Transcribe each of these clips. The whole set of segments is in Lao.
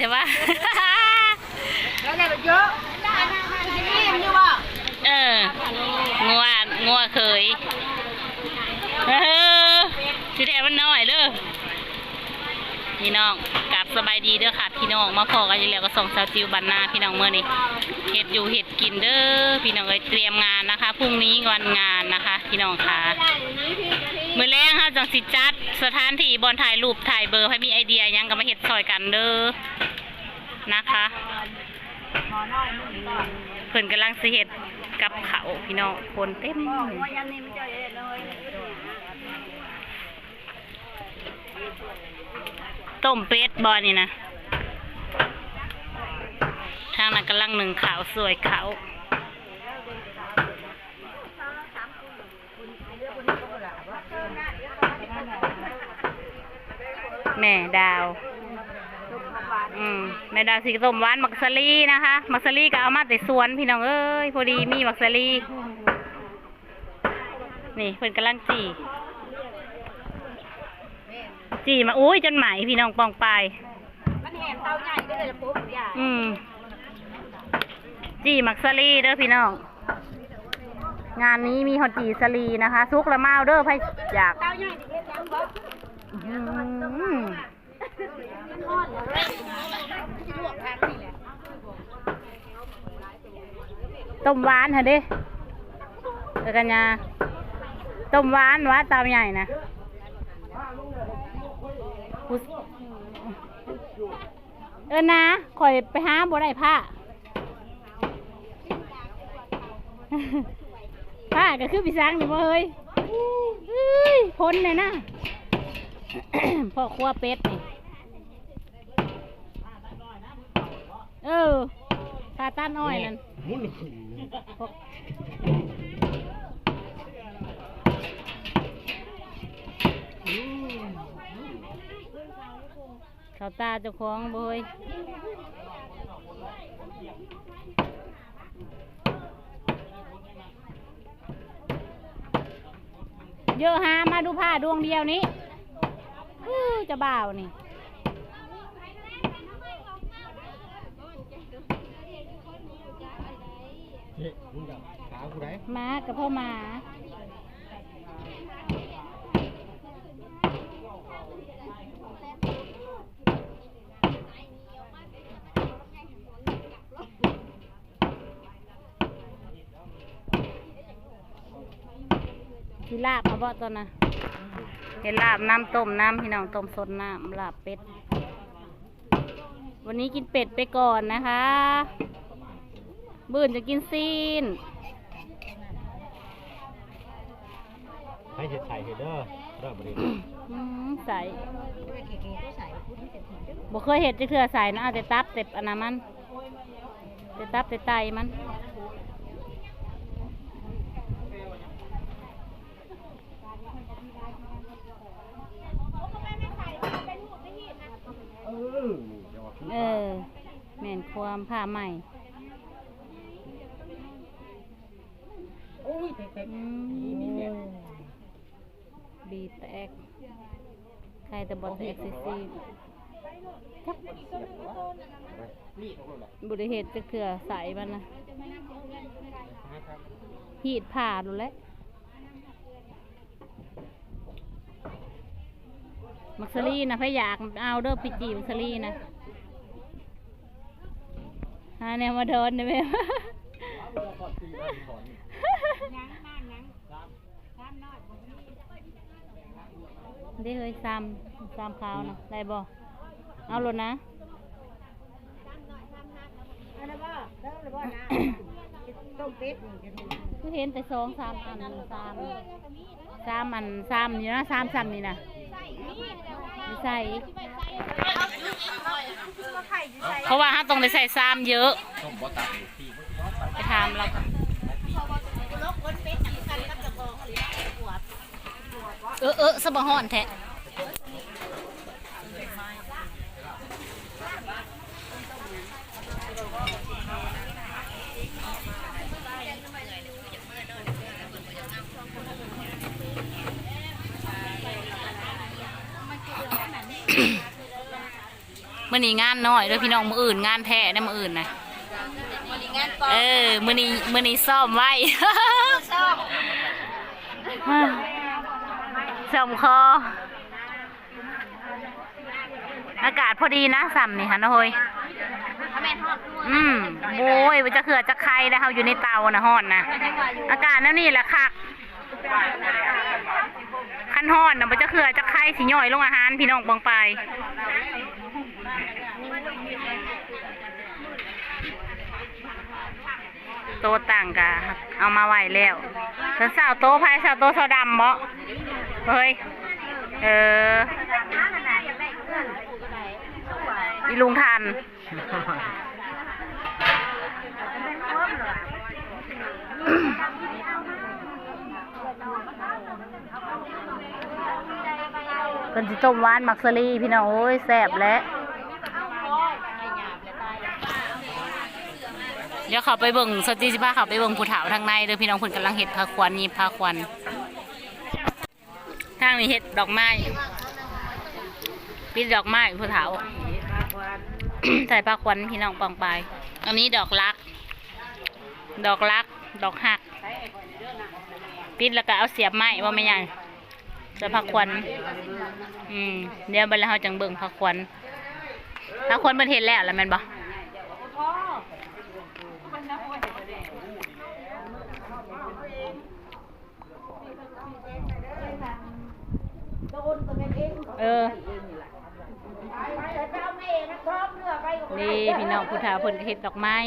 ແຕ່ວ່າ ແລ້ວໄດ້ເຍອະ ເອີ ງົວ ງົວເຂີຍ ເອີ ທີ່ແທ້ມັນນ້ອຍເດີ້ ພີ່ນ້ອງ. ກາບສະບາຍດີເດີ້ຄ່ະພີ່ນ້ອງ ມາພໍ້ກັນອີກແລ້ວກັບຊ່ອງສາວຈິວບ້ານນາ ພີ່ນ້ອງ. ມື້ນີ້ເຮັດຢູ່ເຮັດກິນເດີ້ພີ່ນ້ອງເອີຍ ຕຽມງານນະຄະ ພລຸ່ງນີ້ວັນງານນະຄະ ພີ່ນ້ອງຄະ. ມື້ແລງເຮົາຈັ່ງຊິຈັດສະຖານທີ່ບ່ອນຖ່າຍຮູບ ຖ່າຍເບີ ໃຜມີໄອເດຍຫຍັງກໍມາເຮັດຊ່ອຍກັນເດີ້ນະຄະ. ເພິ່ນກຳລັງຊິເຮັດກັບເຂົ້າພີ່ນ້ອງ ຄົນເຕັມ. ຕົ້ມເປັດບໍ່ນີ້ນະ? ທາງນັ້ນກຳລັງໜຶ້ງເຂົ້າ ສວຍເຂົ້າ. ແມ່ດາວ ອືມ ແມ່ດາວຊິຕົ້ມຫວານໝາກສາລີນະຄະ. ໝາກສາລີກໍເອົາມາແຕ່ສວນ ພີ່ນ້ອງເອີຍ ພໍດີມີໝາກສາລີ. ນີ້ເພິ່ນກຳລັງຈີ່ ຈີ່ມາ ໂອ້ຍ ຈົນໄໝ້ພີ່ນ້ອງ ປ່ອງປາຍ. ມັນແຫ້ງເຕົາໃຫຍ່ເດ້ ລະປຸບຢ່າ ອືມ ຈີ່ໝາກສາລີເດີ້ພີ່ນ້ອງ. ງານນີ້ມີຮອດຈີ່ສາລີນະຄະ. ສຸກລະມາເດີ້ ໃຜຢາກ. ເຕົາໃຫຍ່ເຮັດຫຍັງບໍ່? ອືມ ຕົ້ມຫວານຫັ້ນເດ້ ເອີ ກັນຍາ ຕົ້ມຫວານຫວາ ເຕົາໃຫຍ່ນະ. ເອີນາ ຂ້ອຍໄປຫາບໍ່ໄດ້ພ້າ ພ້າກໍຄືປີສັງນີ້ບໍ່ເຮີ້ຍ. ເອີຍ ພົ້ນແນ່ນະ ພໍ່ຄົວເປັດນີ້. ເອີ ພາຕັດອ້ອຍນັ້ນ ໝູນຂຶ້ນ ເຂົ້າຕາເຈົ້າຂອງເວີຍ. ເຢີະຫາມາດູຜ້າດວງດຽວນີ້ ອື້ ເຈົ້າບ່າວນີ້. ເອີ ມຶງກໍຂາກູໄດ໋ ໝາກໍພໍໝາ. ຊິລາບເອົາບໍ່ຕອນນະ? ເຮັດລາບນຳ ຕົ້ມນຳ ພີ່ນ້ອງ ຕົ້ມສົດນ້ຳ ລາບເປັດ. ວັນນີ້ກິນເປັດໄປກ່ອນນະຄະ ມື້ອື່ນຈະກິນຊີ້ນ. ໃຫ້ເຮັດໃສ່ເຮັດເດີ ເດີບໍ່ດີ. ອືມ ໃສ່ ບໍ່ເຄີຍເຮັດຈັກເທື່ອ ໃສ່ນະ ເອົາແຕ່ຕັບ ແຕ່ອັນນັ້ນມັນ ແຕ່ຕັບແຕ່ໄຕມັນ. ເອີ ແມ່ນຄວາມ ຜ້າໃໝ່. ໂອ້ຍ ແຕກໆ ອືມ ບີແຕກ ໄຄແຕ່ບໍ່ແຕກຊິໆ. ຈັກ ບໍ່ໄດ້ເຮັດຈັກເທື່ອ ໃສ່ມັນນະ ຮີດຜ້າໂລດແຫຼະ. ໝາກສາລີນະ ໃຜຢາກເອົາເດີ ໄປຈີ່ໝາກສາລີນະ ຫາແນວມາດອນເດີແມ່. ເດ້ເຮີ້ຍ ຊາມ ຊາມຂາວນະ ໄດ້ບໍ່? ເອົາໂລດນະ. ເອົາແລ້ວບໍ່? ເອົາແລ້ວບໍ່ນະ? ຕົ້ມເປັດນີ້ ຄືເຫັນແຕ່ສອງສາມອັນ ຊາມ ຊາມອັນ ຊາມນີ້ນະ ຊາມຊຳນີ້ນະ ໃສ່ ເພາະວ່າເຮົາຕ້ອງໄດ້ໃສ່ຊາມເຍີະ. ໄປຖາມລາວກ່ອນ. ເອີ ສະບະຮ້ອນແທ້. ມາກິນແລ້ວນະ. ມື້ນີ້ງານນ້ອຍເດີ້ພີ່ນ້ອງ ມື້ອື່ນງານແທ້ເດີ້ ມື້ອື່ນນະ. ເອີ ມື້ນີ້ ມື້ນີ້ຊ້ອມໄວ້ ຊ້ອມ ຊ້ອມຄໍ. ອາກາດພໍດີນະ ຊ່ຳນີ້ຫັ້ນນະເຮີ້ຍ. ອືມ ໂອ້ຍ ບໍ່ຈັກເຫື່ອຈັກໄຄເດ້ ເຮົາຢູ່ໃນເຕົານະ ຮ້ອນນະ. ອາກາດແນວນີ້ແຫຼະຄັກ ຄັນຮ້ອນນະ ບໍ່ຈັກເຫື່ອຈັກໄຄ ຊິຍ່ອຍລົງອາຫານ ພີ່ນ້ອງປ້ອງປາຍ. ໂຕະຕັ່ງກະເອົາມາໄວ້ແລ້ວ. ເພິ່ນຊາວໂຕະ ໃຜຊາວໂຕະ ຊາວດຳບໍເຮີ້ຍ? ເອີ ອີລຸງທັນ ເພິ່ນຊິຕົ້ມຫວານໝາກສາລີ ພີ່ນ້ອງເອີຍ ແຊບແຫຼະ. ດຽວເຂົ້າໄປເບິ່ງ ສະຕີຊິພາເຂົ້າໄປເບິ່ງຜູ້ເຖົ້າທາງໃນເດີ້ພີ່ນ້ອງ ເພິ່ນກຳລັງເຮັດພາຂວັນ ຫຍິບພາຂວັນ. ທາງນີ້ເຮັດດອກໄມ້ ປິດດອກໄມ້ຜູ້ເຖົ້າ ໃສ່ພາຂວັນ ພີ່ນ້ອງປ້ອງປາຍ. ອັນນີ້ດອກລັກ ດອກລັກ ດອກຮັກ ປິດແລ້ວກໍເອົາສຽບໄມ້ບໍ່ແມ່ໃຫຍ່ ໃສ່ພາຂວັນ. ອືມ ດຽວບັດແລ້ວເຮົາຈັ່ງເບິ່ງພາຂວັນ. ພາຂວັນເພິ່ນເຮັດແລ້ວລະແມ່ນບໍ່? ເອີ ນີ້ພີ່ນ້ອງ ຜູ້ເຖົ້າເພິ່ນກໍເຮັດດອກໄມ້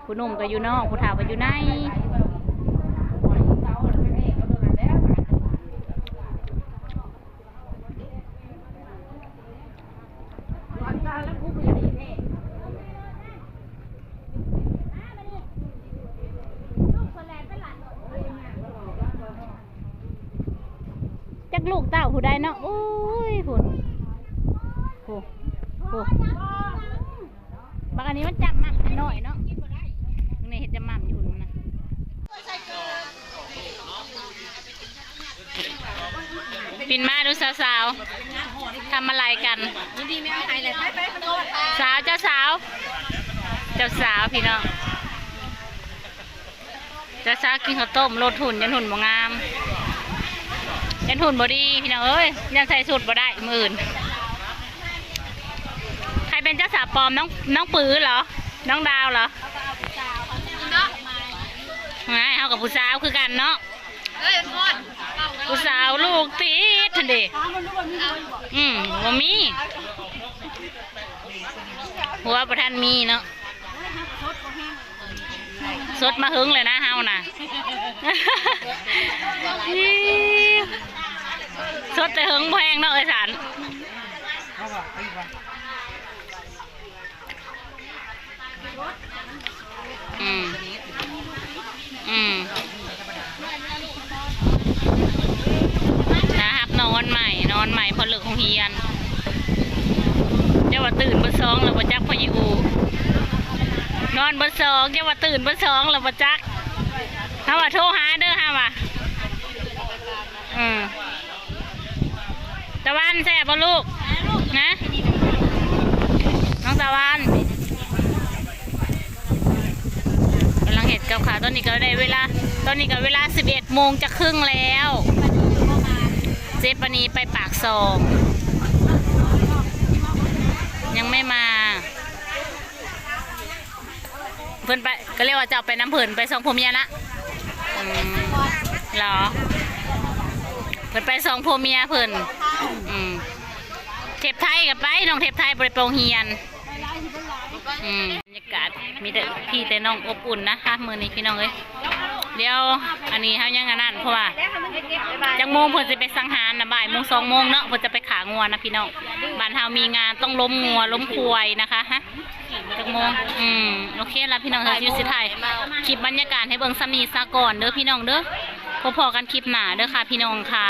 ຜູ້ໜຸ່ມກໍຢູ່ນອກ ຜູ້ເຖົ້າກໍຢູ່ໃນ. ຈັກລູກເຕົ້າຜູ້ໃດເນາະ ໂອ້ຍ ພຸ້ນ ໂອ້ ໂອ້ ບັກອັນນີ້ມັນຈຳໝ່ຳນ້ອຍເນາະ ນີ້ເຮັດຈຳໝ່ຳຢູ່ພຸ້ນນະ. ປິ່ນມາດູສາວໆ ທຳອະໄລກັນ ສາວ ເຈົ້າສາວ ເຈົ້າສາວ ພີ່ນ້ອງ ເຈົ້າສາວກິນເຂົ້າຕົ້ມ ລົດຫຸ່ນ ຢ້ານຫຸ່ນບໍ່ງາມ ຢ້ານຫຸ່ນບໍ່ດີ ພີ່ນ້ອງເອີຍ ຢ້ານໃສ່ຊຸດບໍ່ໄດ້ມື້ອື່ນ. ໃຜເປັນເຈົ້າສາວປອມ ນ້ອງ ນ້ອງປືເຫຼື ນ້ອງດາວເຫຼື? ເຮົາກັບຜູ້ສາວຄືກັນເນາະ ຜູ້ສາວລູກຕິດຫັ້ນເດ. ອືມ ບໍ່ມີ ຜົວບໍ່ທັນມີເນາະ ສົດມາເຫິງແລ້ວນະເຮົານະ ສົດແຕ່ເຫິງບໍ່ແຮງເນາະເອີຍສານ. ອືມ ອືມ ນາຮັບນ້ອງວັນໃໝ່ ນ້ອງວັນໃໝ່ພໍເລີກໂຮງຮຽນ ຢ່າວ່າຕື່ນເບີດສອງແລ້ວບໍ່ຈັກ ພໍ່ໃຫຍ່ອູ ນອນເບີດສອງ ຢ່າວ່າຕື່ນເບີດສອງແລ້ວບໍ່ຈັກ ເຮົາວ່າໂທຫາເດີ້ ເຮົາວ່າ ອືມ. ຕາວັນແຊບບໍ່ລູກ ນະ ນ້ອງຕາວັນ ກຳລັງເຮັດກັບຂ້າວ ຕອນນີ້ກໍໄດ້ເວລາ ຕອນນີ້ກໍເວລາສິບເອັດໂມງຈະເຄິ່ງແລ້ວ ເຈປານີໄປປາກຊ່ອງ ຍັງໄມ່ມາ. ເພິ່ນໄປ ກໍເລີຍວ່າເຈົ້າໄປນຳເພິ່ນ ໄປສອງຜົວເມຍນະ ອືມ ເຫຼື ເພິ່ນໄປສອງຜົວເມຍເພິ່ນ ອືມ ເທບໄທກໍໄປ ນ້ອງເທບໄທບໍ່ໄດ້ໄປໂຮງຮຽນ ອືມ ບັນຍາກາດມີແຕ່ພີ່ແຕ່ນ້ອງອົບອຸ່ນນະຄະ ມື້ນີ້ພີ່ນ້ອງເອີຍ. ດຽວ ອັນນີ້ເຮົາຍັງອັນນັ້ນ ເພາະວ່າຈັກໂມງເພິ່ນຊິໄປສັງຫານນະ ບ່າຍໂມງ ສອງໂມງເນາະ ເພິ່ນຈະໄປຂ້າງົວນະພີ່ນ້ອງ. ບ້ານເຮົາມີງານຕ້ອງລົມງົວລົມຄວາຍນະຄະ. ຮະ ຈັກໂມງ? ອືມ ໂອເຄລະພີ່ນ້ອງ ເຮົາຊິຖ່າຍຄລິບບັນຍາກາດໃຫ້ເບິ່ງສ່ຳນີ້ສາກ່ອນເດີ້ພີ່ນ້ອງເດີ້. ພໍ້ໆກັນຄລິບໜ້າເດີ້ຄ່ະພີ່ນ້ອງຄ່ະ.